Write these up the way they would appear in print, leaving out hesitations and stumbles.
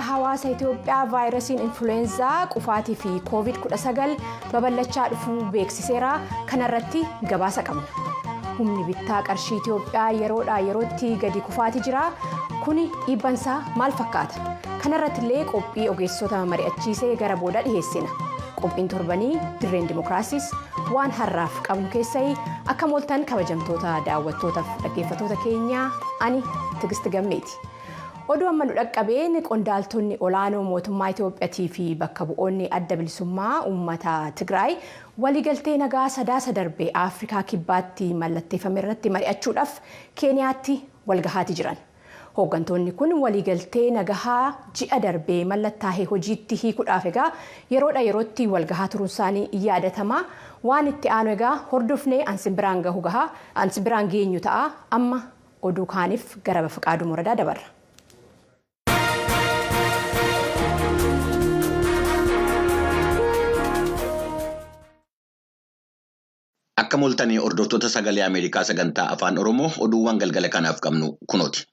Hawaasa Itoophiyaa vaayirasiin influweenzaa qufaatii fi COVID-19 babal'achaa dhufuu beeksiseera. Kanarratti gabaasa qabna. Humni bittaa qarshii Itoophiyaa yeroodhaa yerootti gadi kufaati jira. Kuni dhiibbansaa maal fakkaata? Kanarratti illee qophii ogeessota mari'achiisee gara booda dhiheessina. Qophiin torbanii dirreen dimokiraasiis waan har'aaf qabnu keessai akka mooltan kabajamtoota daawwattootaaf dhaggeeffattoota keenyaa ani Tigist Gammeeti. Oduu amma nu dhaqqabeen qondaaltonni olaanoo mootummaa Itoophiyaatii fi bakka bu'oonni adda bilisummaa uummata Tigraay waliigaltee nagaa sadaasa darbe Afrikaa Kibbaatti mallatteeffame irratti mari'achuudhaaf Keeniyaatti walgahaati jiran. Hooggantoonni kun waliigaltee nagahaa ji'a darbee mallattaa'ee hojiitti hiikuudhaaf egaa yeroodha yerootti walgahaa turuun isaanii yaadatama. Waan itti aanu egaa hordofnee ansin biraan gahu gahaa ansin biraan geenyu ta'a amma oduu kaaniif gara Bafiqaaduu Moradaa dabarra. Akka moltanii hordoftoota sagalee Ameerikaa sagantaa afaan Oromoo oduuwwan galgala kanaaf qabnu kunooti.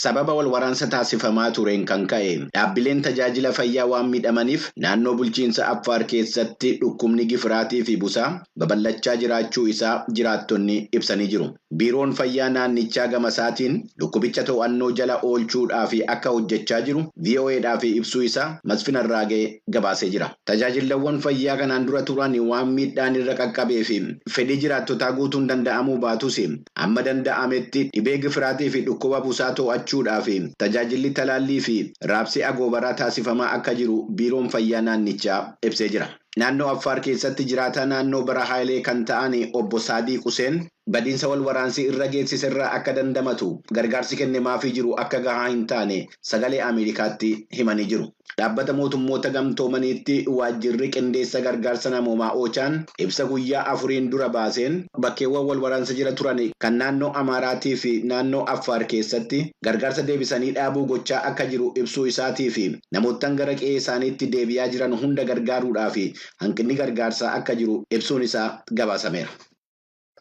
Sababa wal waraansa taasifamaa tureen kan ka'e dhaabbileen tajaajila fayyaa waan miidhamaniif naannoo bulchiinsa Affaar keessatti dhukkubni gifiraatii fi busaa babal'achaa jiraachuu isaa jiraattonni ibsanii jiru. Biiroon fayyaa naannichaa gama isaatiin dhukkubicha to'annoo jala oolchuudhaaf akka hojjechaa jiru VOAdhaaf ibsuu isaa Masfin Arraagee gabaasee jira. Tajaajilawwan fayyaa kanaan dura turan waan miidhaan irra qaqqabee fi fedhii jiraattotaa guutuun danda'amuu baatus amma danda'ametti dhibee gifiraatii fi dhukkuba busaa to'achuudhaaf tajaajilli talaallii fi raabsii agoobaraa taasifamaa akka jiru biiroon fayyaa naannichaa ibsee jira. Naannoo Affaar keessatti jiraataa naannoo bara Haayilee kan ta'an obbo Saadii Quseen badiinsa wal waraansii irra geessise irraa akka dandamatu gargaarsi kennamaafii jiru akka gahaa hin taane sagalee Ameerikaatti himanii jiru. Dhaabbata mootummoota gamtoomaniitti waajjirri qindeessa gargaarsa namoomaa Oochaan ibsa guyyaa afuriin dura baaseen bakkeewwan wal waraansa jira turan kan naannoo Amaaraatii fi naannoo Affaar keessatti gargaarsa deebisanii dhaabuu gochaa akka jiru ibsuu isaatii fi namoottan gara qe'ee isaaniitti deebi'aa jiran hunda gargaaruudhaaf hanqinni gargaarsaa akka jiru ibsuun isaa gabaasameera.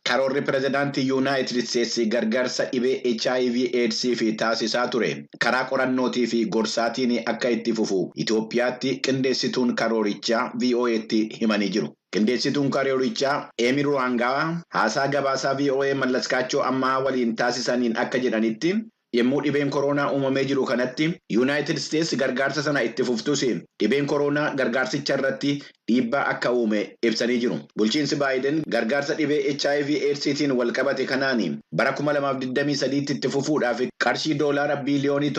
Karoorri pirezidaantii Yuunaayitid Isteetsi gargaarsa dhibee HIV AIDS fi taasisaa ture karaa qorannootii fi gorsaatiin akka itti fufu Itoophiyaatti qindeessituun karoorichaa VOA'tti himanii jiru. Qindeessituun karoorichaa Eemi Ruwaangaa haasaa gabaasaa VOA Mallaskaachoo ammaa waliin taasisaniin akka jedhanitti yommuu dhibeen koronaa uumamee jiru kanatti Yuunaayitid Isteetsi gargaarsa sana itti fuftus dhibeen koronaa gargaarsicha irratti dhiibbaa akka uume ibsanii jiru. Bulchiinsi Baayiden gargaarsa dhibee HIV AIDStiin wal qabate kanaan bara 2023 itti fufuudhaaf qarshii doolaara biiliyoonii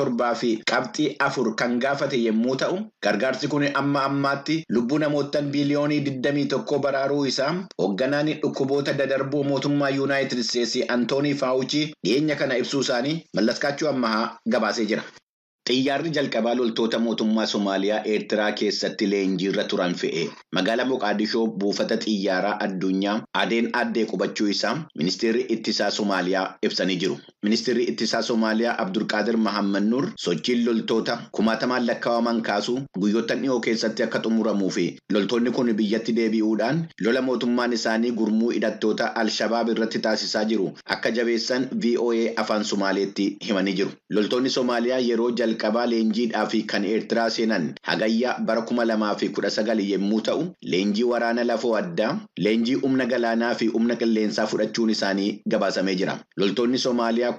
7.4 kan gaafate yommuu ta'u, gargaarsi kun amma ammaatti lubbuu namoottan biiliyoonii 21 baraaruu isaa hoogganaan dhukkuboota dadarboo mootummaa Yuunaayitid Isteetsi Antoonii Faawuchii dhiyeenya kana ibsuu isaanii Mallaskaachuu Ammahaa gabaasee jira. Xiyyaarri jalqabaa loltoota mootummaa Somaaliyaa Eertiraa keessatti leenjiirra turan fe'e magaalaa Moqaadishoo buufata xiyyaaraa addunyaa Adeen Addee qubachuu isaa ministeerri ittisaa Somaaliyaa ibsanii jiru. Ministeerri ittisaa Somaaliyaa Abdulqaadir Mahammad Nuur sochiin loltoota kumaatamaan lakkaa'aman kaasuu guyyoota dhiyoo keessatti akka xumuramuu fi loltoonni kun biyyatti deebi'uudhaan lola mootummaan isaanii gurmuu hidhattoota Alshabaab irratti taasisaa jiru akka jabeessan VOA afaan Somaaleetti himanii jiru. Loltoonni Somaaliyaa yeroo jalqabaa leenjiidhaaf kan Eertiraa seenan hagayya bara 2019 yommuu ta'u, leenjii waraana lafoo addaa, leenjii humna galaanaa fi humna qilleensaa fudhachuun isaanii gabaasamee jira. Loltoonni Somaaliyaa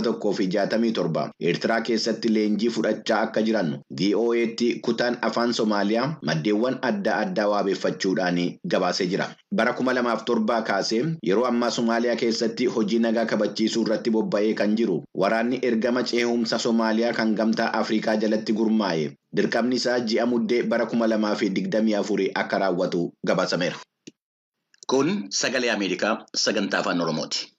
5167 Eertiraa keessatti leenjii fudhachaa akka jiran VOA'tti kutaan afaan Somaaliyaa maddeewwan adda addaa wabeeffachuudhaan gabaasee jira. Bara 2007 kaasee yeroo ammaa Somaaliyaa keessatti hojii nagaa kabachiisuu irratti bobba'ee kan jiru waraanni ergama ce'umsa Somaaliyaa kan gamtaa Afrikaa jalatti gurmaa'e dirqamni isaa ji'a muddee bara 2024 akka raawwatu gabaasameera. Kun sagalee Ameerikaa sagantaa afaan Oromooti.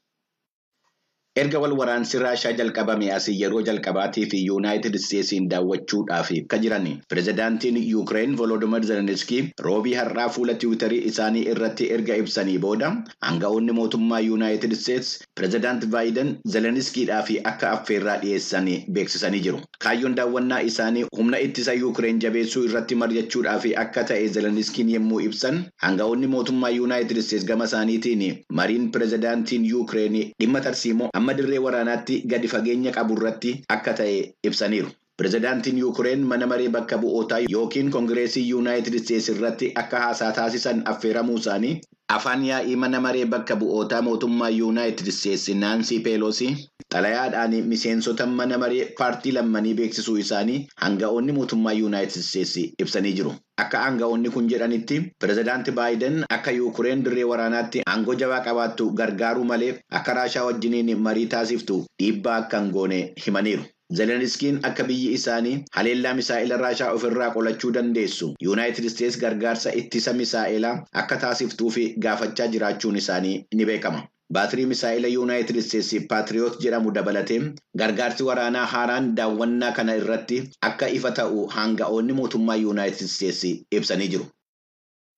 Erga wal waraansi Raashaa jalqabame asii yeroo jalqabaatii fi Yuunaayitid Isteetsiin daawwachuudhaaf akka jiran pirezidaantiin Yuukireen Volodymyr Zelenskii roobii har'aa fuula Tiwiitarii isaanii irratti erga ibsanii booda aanga'oonni mootummaa Yuunaayitid Isteets pirezidaant Baayiden Zelenskiidhaaf akka affeerraa dhiyeessan beeksisanii jiru. Kaayyoon daawwannaa isaanii humna ittisa Yuukireen jabeessuu irratti mari'achuudhaaf akka ta'e Zelenskiin yommuu ibsan aanga'oonni mootummaa Yuunaayitid Isteets gama isaaniitiin mariin pirezidaantiin Yuukireen dhimma tarsiimoo amma dirree waraanaatti gadi fageenya qabu irratti akka ta'e ibsaniiru. Pireezidaantiin Yuukireen mana maree bakka bu'ootaa yookiin Koongireesii Yuunaayitid Isteetsi irratti akka haasaa taasisan affeeramuu isaanii afaan yaa'ii mana maree bakka bu'ootaa mootummaa Yuunaayitid Isteetsi Naansii Peeloosii xalayaadhaan miseensota mana maree paartii lammanii beeksisuu isaanii hanga'oonni mootummaa Yuunaayitid Isteetsi ibsanii jiru. Akka aanga'oonni kun jedhanitti, pireezidaanti Baayiden akka Yuukireen dirree waraanaatti aangoo jabaa qabaattu gargaaruu malee akka Raashaa wajjiniin marii taasiftu dhiibbaa akka hin goone himaniiru. Zeleniskiin akka biyyi isaanii haleellaa misaa'ila Raashaa ofirraa qolachuu dandeessu Yuunaayitid Isteetsi gargaarsa ittisa misaa'ilaa akka taasiftuuf gaafachaa jiraachuun isaanii ni beekama. Baatirii misaa'ila Yuunaayitid Isteetsi Paatiriyoot jedhamu dabalatee gargaarsi waraanaa haaraan daawwannaa kana irratti akka ifa ta'u hanga'oonni mootummaa Yuunaayitid Isteetsi ibsanii jiru.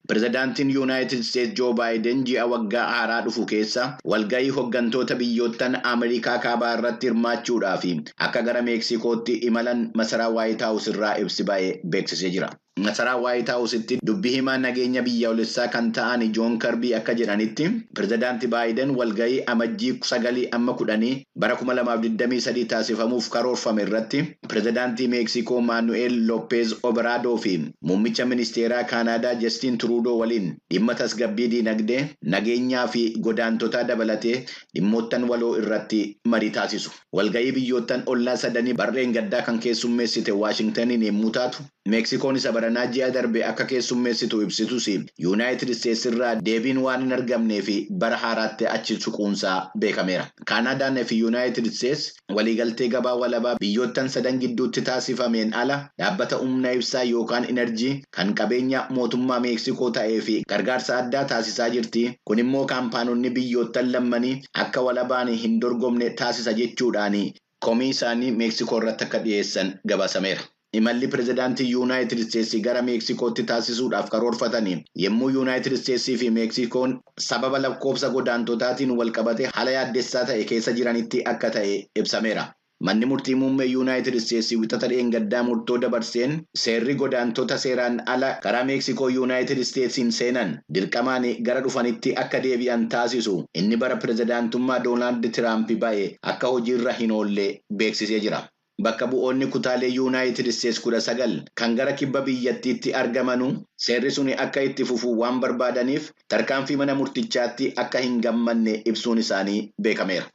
Pireezidaantiin Yuunaayitid Isteetsi Joo Baayiden ji'a waggaa haaraa dhufu keessa walgahii hooggantoota biyyoottan Ameerikaa kaabaa irratti hirmaachuudhaaf akka gara Meeksikootti imalan masaraa Waayit Haawus irraa ibsi ba'ee beeksisee jira. Masaraa Waayit Haawusitti dubbii himaa nageenya biyyaalessaa kan ta'an Joon Karbii akka jedhanitti, pireezidaanti Baayiden walgahii Amajjii 9 amma 10 bara 2023 taasifamuuf karoorfame irratti pireezidaantii Meeksikoo Maanu'eel Loppeez Obiraadoo fi muummicha ministeeraa Kaanaadaa Justin Trudeau waliin dhimma tasgabbii diinagdee, nageenyaa fi godaantotaa dabalatee dhimmoottan waloo irratti marii taasisu. Walgahii biyyoottan ollaa sadanii barreen gaddaa kan keessummeessite Waashingtaniin yommuu taatu, Meeksikoon isa baranaa ji'a darbe akka keessummeessitu ibsitus, Yuunaayitid Isteetsi irraa deebiin waan hin argamnee fi bara haaraatti achi suquunsaa beekameera. Kaanaadaan fi Yuunaayitid Isteetsi waliigaltee gabaa walabaa biyyoottan sadan gidduutti taasifameen ala dhaabbata humna ibsaa yookaan inerjii kan qabeenya mootummaa Meeksikoo ta'ee fi gargaarsa addaa taasisaa jirti. Kun immoo kaampaanonni biyyoottan lammanii akka walabaan hin dorgomne taasisa jechuudhaan komii isaanii Meeksikoo irratti akka dhiyeessan gabaasameera. Imalli pireezidaantii Yuunaayitid Isteetsi gara Meeksikootti taasisuudhaaf karoorfatanii yommuu Yuunaayitid Isteetsii fi Meeksikoon sababa lakkoofsa godaantotaatiin walqabate haala yaaddessaa ta'e keessa jiranitti akka ta'e ibsameera. Manni murtii muummee Yuunaayitid Isteetsi Wixata dheengaddaa murtoo dabarseen, seerri godaantota seeraan ala karaa Meeksikoo Yuunaayitid Isteetsiin seenan dirqamaan gara dhufanitti akka deebi'an taasisu inni bara pireezidaantummaa Doonaald Tiraamp ba'e akka hojiirra hin oolle beeksisee jira. Bakka bu'oonni kutaalee Yuunaayitid Isteetsi 19 kan gara kibba biyyattiitti argamanu seerri sun akka itti fufu waan barbaadaniif tarkaanfii mana murtichaatti akka hin gammanne ibsuun isaanii beekameera.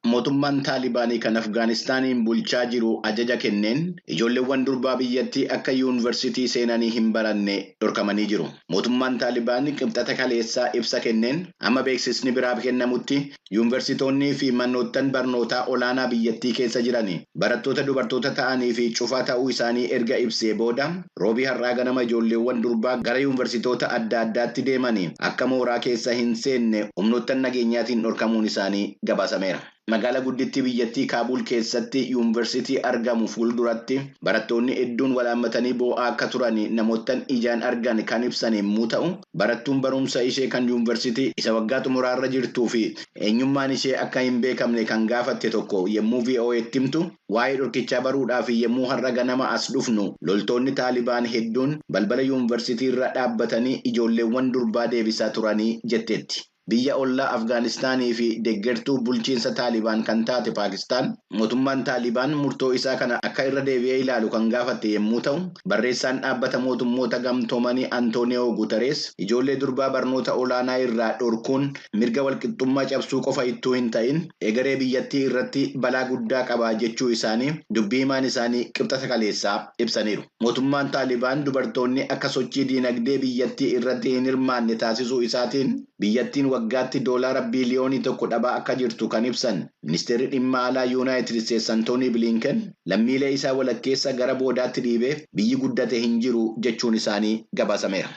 Mootummaan Taalibaanii kan Afgaanistaaniin bulchaa jiru ajaja kenneen ijoolleewwan durbaa biyyattii akka yuunivarsiitii seenanii hin baranne dhorkamanii jiru. Mootummaan Taalibaan Qibxata kaleessaa ibsa kenneen, amma beeksisni biraa kennamutti yuunivarsiitonnii fi manoottan barnootaa olaanaa biyyattii keessa jiran barattoota dubartoota ta'anii fi cufaa ta'uu isaanii erga ibsee booda, Roobii har'aa ganama ijoolleewwan durbaa gara yuunivarsiitoota adda addaatti deeman akka mooraa keessa hin seenne humnoottan nageenyaatiin dhorkamuun isaanii gabaasameera. Magaalaa guddittii biyyattii Kaabul keessatti yuunivarsiitii argamu fuulduratti barattoonni hedduun walaammatanii boo'aa akka turan namoottan ijaan argan kan ibsan yommuu ta'u, barattuun barumsa ishee kan yuunivarsiitii isa waggaa xumuraarra jirtuu fi eenyummaan ishee akka hin beekamne kan gaafatte tokko yommuu VOA'tti himtu, waa'ee dhorkichaa baruudhaaf yommuu har'a ganama as dhufnu loltoonni Taalibaan hedduun balbala yuunivarsiitii irra dhaabbatanii ijoolleewwan durbaa deebisaa turanii jetteetti. Biyya ollaa Afgaanistaanii fi deeggartuu bulchiinsa Taalibaan kan taate Paakistaan mootummaan Taalibaan murtoo isaa kana akka irra deebi'ee ilaalu kan gaafatte yommuu ta'u, barreessaan dhaabbata mootummoota gamtoomanii Antooniyoo Guutarees ijoollee durbaa barnoota olaanaa irraa dhorkuun mirga walqixxummaa cabsuu qofa ittuu hin ta'in egeree biyyattii irratti balaa guddaa qaba jechuu isaanii dubbii himaan isaanii Qibxata kaleessaa ibsaniiru. Mootummaan Taalibaan dubartoonni akka sochii diinagdee biyyattii irratti hin hirmaanne taasisuu isaatiin biyyattiin waggaatti doolaara biiliyoonii 1 dhabaa akka jirtu kan ibsan ministeerri dhimma alaa Yuunaayitid Isteetsi Antoonii Bilinken, lammiilee isaa walakkeessa gara boodaatti dhiibee biyyi guddate hin jiru jechuun isaanii gabaasameera.